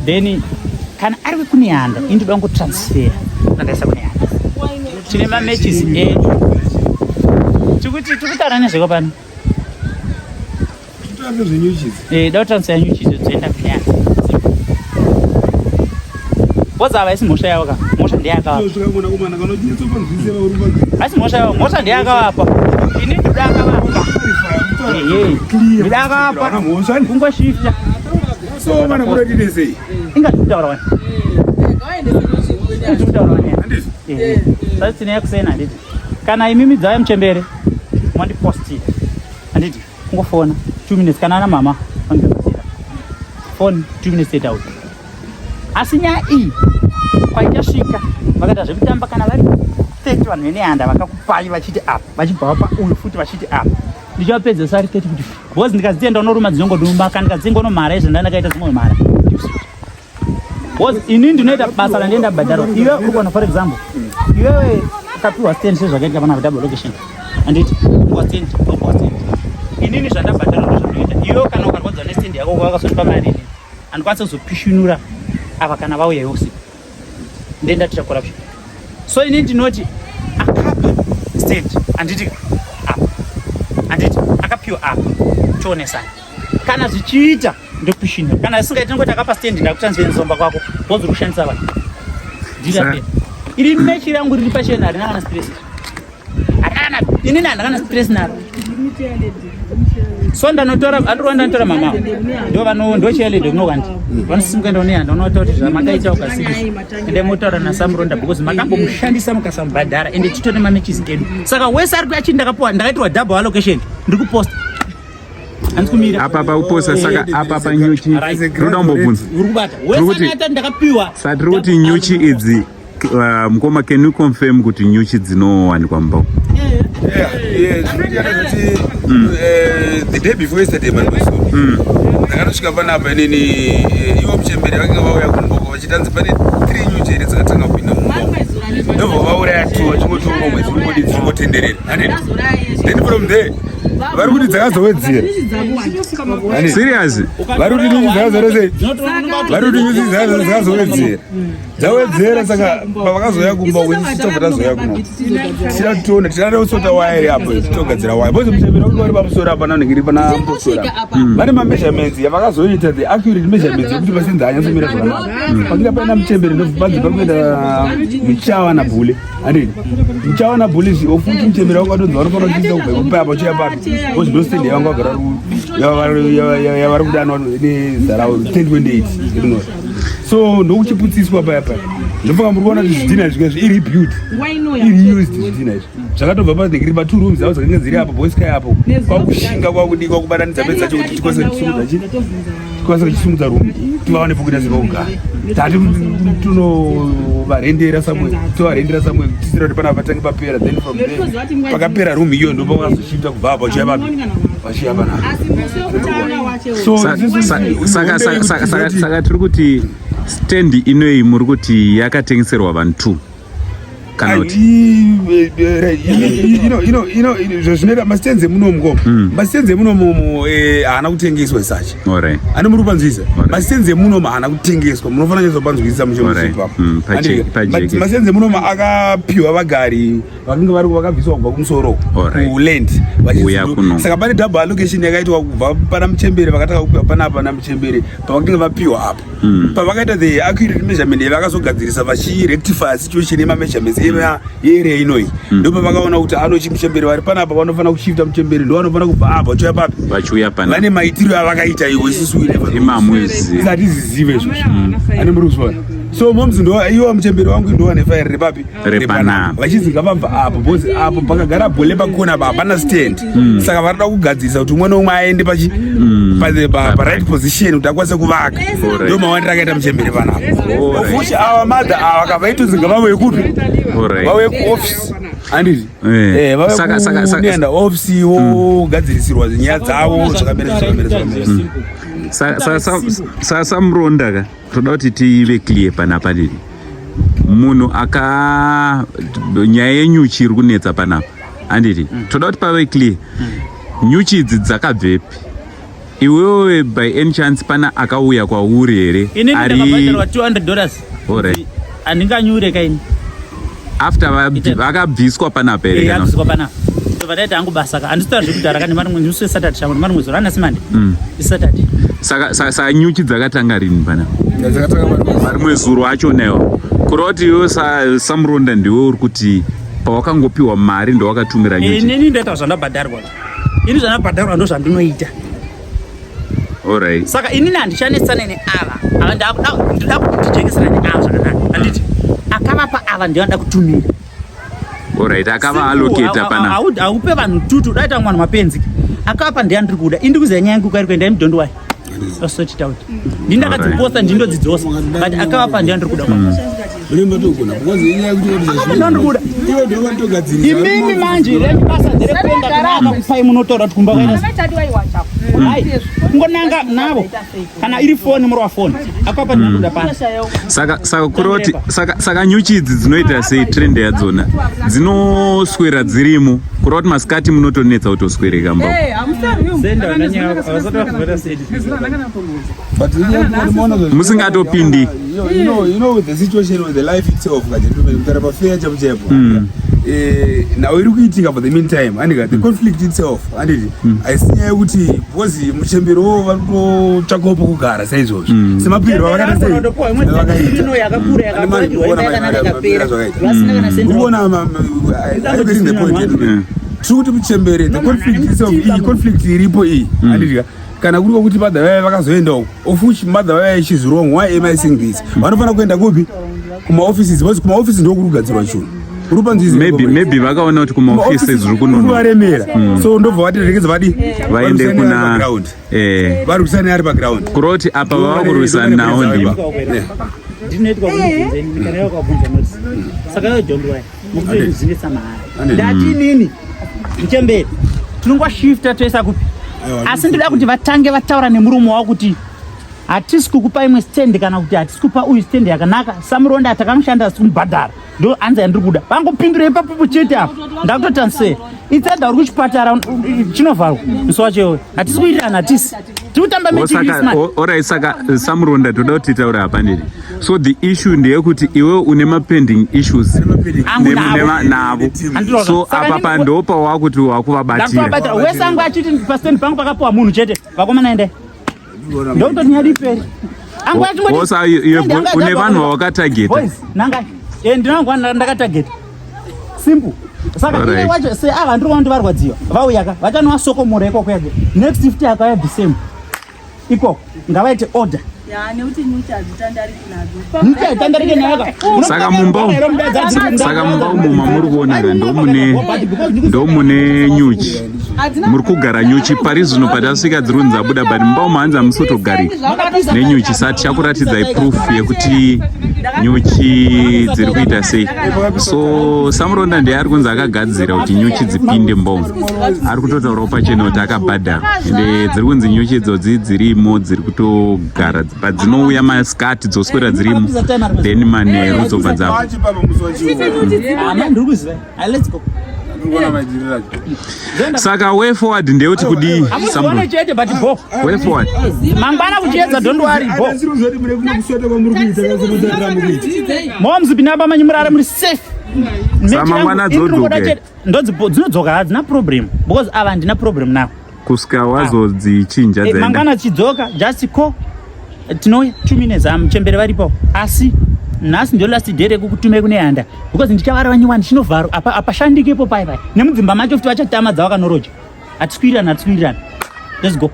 Then kana ari wekuNehanda, ini ndoda kungotransfera andaisa kuNehanda. Tine mamatches edu. Tikuti tikutaura nezveko pano. Eh, da kutransfera nyuchi idzo dzoenda kuNehanda. Boza ava isi mhosva yavo ka. Mhosva ndeyakavapa. Asi mhosva yavo, mhosva ndeyakavapa. Ini ndoda akavapa. Ehe. Ndoda akavapa. Kungoshifta. So vana kuratidze sei? Inga tikutaura wani. Tikutaura wani. Handizvo? Ehe. Sasa tine yakusena handiti. Kana imimi dzauya muchembere mondipostira. Handiti kungofona 2 minutes kana ana mama vandibatsira. Phone 2 minutes take out. Asi nyaya iyi kwaichasvika vakaita zvekutamba kana vari 30 vanhu veNehanda vakakupai vachiti apa vachibva vapa uyu futi vachiti apa ndichavapedza sari 30 kuti because ndikazitenda unoruma dzinongoduma kana ndikadzinga unomhara izvo ndandakaita dzingomhara because ini ndinoita basa randienda kubhadharwa. Iwe uri kuona, for example, iwewe ukapiwa stand sezvakaitika pana double location, handiti? Upiwa stand, upiwa stand. Inini zvandabhadharwa ndozvandinoita. Iwewe kana ukarwadzwa nestand yako wakazondipa mari, inini handikwanisi kuzopishinura ava kana vauya iwe usiku ndenda tita corruption. So ini ndinoti akapa stand, handiti? Apa, handiti akapiwa apa, tionesana. Kana zvichiita ndopishinura, kana zvisingaiti ndingoti akapa stand ndakutransfer nzomba kwako wozori kushandisa vanhu. Ndirape iri mechi rangu riri pachena, harina kana stress, harina. Inini handina kana stress naro. So ndanotora andiri ndanotora mama ndo vano ndo chairlady kunokanti vanosimuka enda uneHanda unotaura kuti zvamakaita ukasiri ende motaura naSamuronda because makambomushandisa mukasamubhadhara ende titone mamatches edu. Saka wese ari kuachii ndakapiwa, ndakaitirwa double allocation, ndiri kuposta, handisi kumira. Apa pauposa, saka apa panyuchi ndoda kumbobvunza. Uri kubata wese anaita ndakapiwa. Saka tiri kuti nyuchi idzi, mukoma, can you confirm kuti nyuchi dzinowanikwa mumba umu? Yeah, zvinoita kuti the day before yesterday, mandoso ndakatosvika panapa inini, ivo muchembere vakanga vauya kumboko vachitanzi pane three nyuchi here dzakatanga kupinda mumba, ndobva vauraya two, vachingotiwo mwedzi ungodi dziringotenderera, handiti? Then from there vari kuti dzakazowedzera. Serious? Vari kuti nyuchi dzakazorese, vari kuti nyuchi dzakazowedzera, dzawedzera. Saka pavakazoya kumba tobva tazoya kuno tichida tione, tichida kusota waya iri apo, togadzira waya because muchembere wangu vari pamusoro apa nanenge iri pana mposora, vane mameasurements yavakazoita, the accurate measurements yekuti pasenza anyatsomira zvakanaka. Pakuita paina muchembere ndopanzi pari kuenda muchawa nabhule, handiti? Muchawa nabhule ofuti muchembere wangu atonzi vanofanira kuchiisa kubva ipapo apa uchiya papi because ndo stand yavangu vagara yavari kudanwa nezara 1028 rinori. So ndokuchiputsiswa paya paya. Ndofunga muri kuona kuti zvidhina izvi izvi iri rebuilt, iri used zvidhina izvi zvakatobva panhekiri pa two rooms dzavo dzakanga dziri apo boysky apo, kwakushinga kwakudii kwakubatanidza bedzi dzacho kuti tikwanise kuchisimudza chi tikwanise kuchisimudza room tivawane pokuita sepekugara. Tati tunovarendera somewhere, tovarendera somewhere tisira kuti panapa patange papera. Then from there pakapera room iyo ndopavakazoshifta kubva apa vachiya papi, vachiya panapa. So Saka tiri kuti stand inoyi muri kuti yakatengeserwa vanhu two kana kuti? Zvinoita mastands emunomu ko, mastands emunomu haana kutengeswa sachi. Ane muri kupanzwisa, mastands emunomu haana kutengeswa, munofanira nyatsopanzwisisa muchemuchipapo. Pajeke. Mastands emunomu akapiwa vagari vakanga vari vakabviswa kubva kumusoro kuland. Uya kuno. Saka pane double allocation yakaitwa kubva pana muchembere vakatanga kupiwa panapa namuchembere pavakanga vapiwa apa, pavakaita the accurate measurement yavakazogadzirisa vachirectify situation yemameasurements yearea inoyi, ndo pavakaona kuti anochi muchembere vari panapa vanofanira kushifta, muchembere ndo vanofanira kubva apa vachiuya papi. Vachiuya pana. Vane maitiro avakaita iwo, isusu Imamuzive. Hatizizive izvozvo, ane muri kuzviona. So moms ndo iwo muchembere wangu ndo ane fairi repapi. Repanapa. Vachinzi ngavabva apo because apo pakagara bhole pakona apa hapana stand. Saka varida kugadzirisa kuti umwe neumwe aende pachi pa right position kuti akwanise kuvaka. Ndo mawandiro akaita muchembere panapa, of which ava mother ava kavaitonzi ngavauye kupi? Vauye kuoffice, handiti? Vauye kuenda office vogadzirisirwa nyaya dzavo zvakamira zvakamira zvakamira. Saka saMuronda ka, toda kuti tive clear panapa nini munhu aka nyaya yenyuchi iri kunetsa panapa, handiti? Toda kuti pave clear, nyuchi idzi dzakabvepi? Iwewe by any chance pana akauya kwauri here? Ini ndakabhadharwa 200 dollars. Alright. Handinganyure kaini. After vakabviswa panapa here? Eh, vakabviswa panapa. Ndobva ndaita hangu basa ka. Handisitaura zvekudhara ka nemari mwedzi musi weSaturday shamwari mari mwedzi rana Monday. ISaturday. Saka saka saka nyuchi dzakatanga rini panapa? Dzakatanga mari mwezuro acho nayo. Kureva kuti iwe saMuronda ndiwe uri kuti pawakangopiwa mari ndowakatumira nyuchi. Inini ndoita zvandabhadharwa. Ini zvandabhadharwa ndozvandinoita. Alright. Saka inini handichanetsane neava. Ava ndakuda ndinoda kuti ndijekesera neava zvakanaka. Handiti akavapa ava ndiyo anoda kutumira. Alright, akava allocate pana. Aupe vanhu tutu daita mwana mapenzi. Akavapa ndiyo andiri kuda. Ini ndikuziva nyaya yangu kwairi kuenda don't worry. Sort it out. Ndini ndakadziposta ndindodzidzosa. But akavapa ndiyo andiri kuda. Unombotogona because inyaya yekuti Akavapa ndiyo andiri kuda. Iwe ndiwe vanotogadzirisa. Imimi manje renyu basa nderekuenda kunaka kupai munotaura kuti kumba kwaita Hai, kungonanga navo kana iri foni muri wafoni akapa ndinoda pano. Saka saka kuroti saka saka nyuchi idzi dzinoita sei trend yadzona dzinoswera dzirimo kureva kuti masikati munotonetsa kutoswereka mba. But musingatopindi. You know, you know the situation with the life itself, gentlemen, kutaura pafair chaipo chaipo. Eh, nhau iri kuitika for the meantime andika the conflict itself anditi haisi nyaya yekuti because muchembere wo vari kutotsvakawo pokugara saizvozvo semapiro avakaita sei Ino yakakura yakakura yakanaka ikapera. Vasina kana send. Urikuona are you getting the point gentlemen? Tiri kuti muchembere the conflict itself iyi conflict iripo iyi anditi kana kuri kwekuti mother vaya vakazoenda uko of which mother vaya she's wrong why am I saying this vanofanira kuenda kupi kumaoffices because kumaoffice ndiko kuri kugadzirwa chinhu maybe maybe vakaona kuti kumaoffices zviri kunonovaremera so ndobva vati regedza vadi vaende kuna eh vari kusani ari paground kuroti apa vava kurwisana nawo ndimo ndinoitwa kunibvunza kana wakabvunza notice saka yo don't worry mukutoizivisa mahara ndati inini muchembere tinongoshifta toisa kupi asi ndinoda kuti vatange vataura nemurume wavo kuti hatisi kukupa imwe stand kana kuti hatisi kupa uyu stand yakanaka samuronda takamushanda asi kumubhadhara ndo anza yandiri kuda vangopindura ipapopo chete apa ndakutotansei itsedha uri kuchipatara chinovharwa musi wacho iwoyo hatisi kuitirana hatisi tiri kutamba orit saka samuronda toda kuti titaure apa ndiri so the issue ndeyekuti iwe une mapending issues navo so apa pa wakuti wakuvabatira wese angu achiti pastand pangu pakapiwa munhu chete vakomana endai ndokutoti nyaya iperi une vanhu vawakatageta nangai eh, ndinangwa ndakatageta simple saka iye wacho se ava ndiri kuona kuti varwadziwa vauya ka vachanovasokomora ikoko yake next 50 akauya the same ikoko ngavaite order saka mumba saka mumba umo mamuri kuona ka ndomune ndomune nyuchi muri kugara nyuchi pari zvino patasvika dziri kunzi dzabuda but mumba umo hanzi hamusi kutogarika nenyuchi sa tichakuratidzai proof yekuti nyuchi dziri kuita sei so samuronda ndiye ari kunzi akagadzira kuti nyuchi dzipinde mumba umo ari kutotaurawo pachena kuti akabhadharwa ende dziri kunzi nyuchi idzodzi dzirimo dziri kutogara padzinouya masikati dzoswera dzirimo then manheru dzobva dzabva saka way forward ndeyekuti kudii way forward mangwana kuchiedza don't worry bo moms pinamba manyi murare muri safe samangwana dzodzoke ndodzinodzoka hadzina problem because ava handina problem navo kusvika wazodzichinja eh, mangwana chidzoka just call tinouya 2 minutes amuchembere varipo asi nhasi ndio last day rekukutumai kune handa because ndichavarava nyuwa ndichinovharo apa apashandikepo pai pai nemudzimba macho futi vachatama dzavakanoroja hatisi kuirirana hatisi kuirirana let's go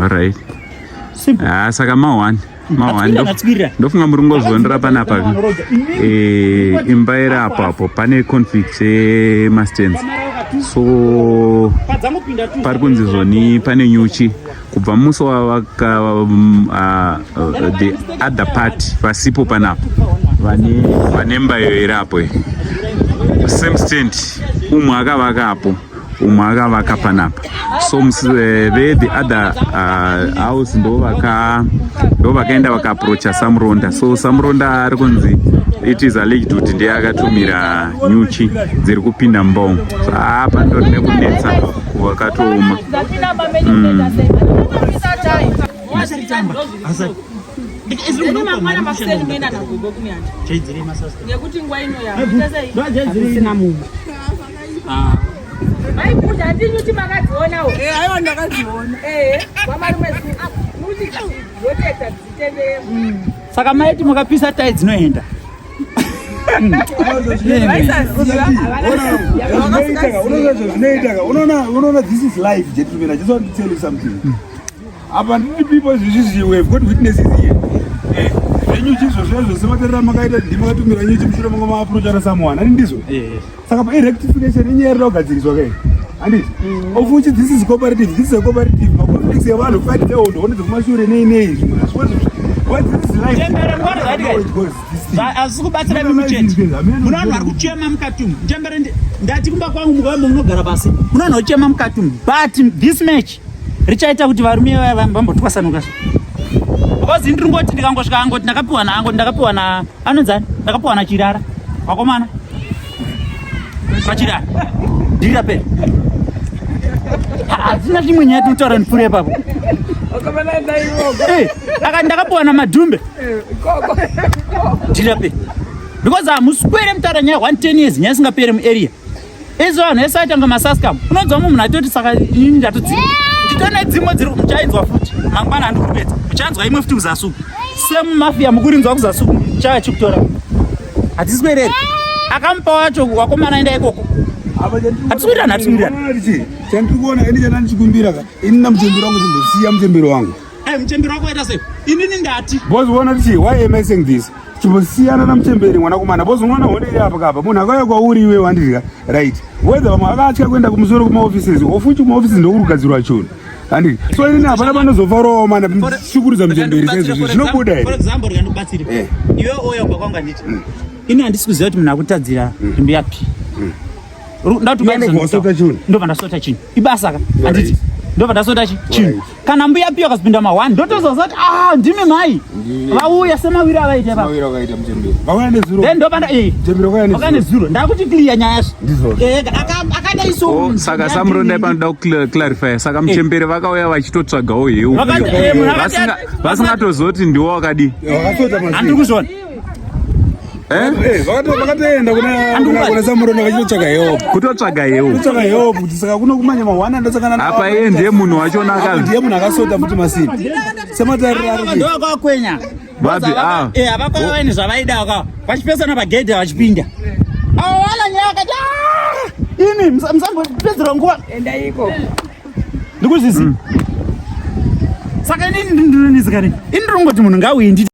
alright simple ah saka ma one ndofunga muri kungozvondera panapa eh, imba iri apo apo pane conflict yemastands so pari kunzi zvoni pane nyuchi kubva musi wavaka the other party vasipo panapa vane imba iyo iri apo same stand umwe akavaka apo umwe akavaka panapa so eh, ve the other house ndo vaka ndo vakaenda vakaapproacha samuronda so samuronda ari kunzi it is alleged kuti ndiye akatumira nyuchi dziri kupinda mumba umu so apa ndo rine kunetsa. Wakatooma. Nekuti nguva ino Maibhuja handinyuti makadzionawo. Eh, aiwa ndakadziona. Eh, kwamarume nyuchi dzoteta dzitendere. Saka maiti mukapisa tai dzinoenda. Unoona unoona unoona this is life gentlemen. I just want to tell you something. Apa ndini people zvizvizvi we have got witnesses here. Eh, zvenyu chizvo zvezvo sematarira makaita ndimi makatumira nyuchi mushure manga maapproachana someone. Ani ndizvo? Saka pa rectification inyaya iri kugadziriswa kai. Handiti? Of which this is cooperative, this is a cooperative. Maconflicts evanhu fight dzehondo hondo dzekumashure nei nei zvimwe hazvikozi. What this is life. Chembere ngwara zvati How it goes, this thing. Asi kubatsira mimi chete. Muna vanhu vari kuchema mukati umu. Chembere ndati kumba kwangu mukauya munogara pasi. Muna vanhu vachema mukati umu. But this match richaita kuti varume vaya vambotwasanuka. Because ndiri ngoti ndikangosvika angoti ndakapiwa na angoti ndakapiwa na anonzani ndakapiwa na Chirara. Vakomana. Pachirara. Ndiri rapera. Hatina chimwe nyaya tinotaura ndipfuure ipapo. Eh, aka ndakapiwa na Madhumbe. Ndiri rapera. Because hamuswere mutaura nyaya 110 years nyaya isingapere muarea. Izvo vanhu vese vaitanga masaskam. Unonzwa mumwe munhu atoti saka inini ndatodzima. Nditone dzimwe dziri muchainzwa futi. Mangwana handiri kupedza. Muchanzwa imwe futi kuzasi uku. Same mafia mukurinzwa kuzasi uku chava chikutora. Hatiswereri. Akamupa wacho wakomana enda ikoko. Hatiswirirani, hatiswirirani. Chandiri kuona ini chandanichikumbira ka ini namuchemberi wangu chimbosiya muchemberi wangu. Eh, muchemberi wako waita sei? Inini ndati. Boss uona kuti why am I saying this? Chimbosiyana namuchemberi mwanakomana. Boss unoona honde iri apa kapa. Munhu akauya kwauri iwe wandidya. Right. Whether vamwe vakatya kuenda kumusoro kumaoffices, of which kumaoffices ndokurugadzirwa chunhu. Handiti. So inini hapana panozofarawo mana shukurudza muchemberi saizvozvi. Zvinobuda For here? example, rikandikubatsire. Eh. Iwe ouya kubva kwangu handiti. Ini handisi kuziva kuti munhu akutadzira nzvimbo yapi. Iwe ndobva wasota chinhu. Ndobva ndasota chinhu. Ibasa ka. Handiti. Ndobva ndasota chinhu. Right. Kana mbuya piyo akazopinda ma1 ndotozoziva kuti ah ndimi mai. Vauya semawiro avaita ipapo. Mawiro akaita muchemberi. Vauya nezuro. Then ndobva nda eh. Muchemberi wakauya nezuro. Wakauya nezuro. Ndakuti clear nyaya yacho. Ndizvozvo. Eh akadai so. Oh, saka samuronda panoda kuclarify saka muchembere vakauya vachitotsvagawo heu Vakati, eh, munhu akati- vasingatozoti ndiwo wakadii Vakasota Handiri masini. kuzviona. Eh? Eh, vakatoenda kuna Samuronda vachitotsvaga help. Kutotsvaga heu. Kutotsvaga help kuti saka kuno kumanya mahwana ndasangana nawo. Apa iye ndiye munhu wachona Apa aka ndiye munhu akasota futi masini. Sematariro ari kuita. Ndo vakakwenya. Vapi? Ah. Eh, havakauya vaine zvavaida vaka. Vachipesana pagedhe vachipinda. Avo wana nyaya vakati "Ah, imi musambopedzerwa nguva. Enda iko. Ndikuzviziva. Saka inini ndinonetseka nei? Ini ndinongoti munhu ngauye nditi.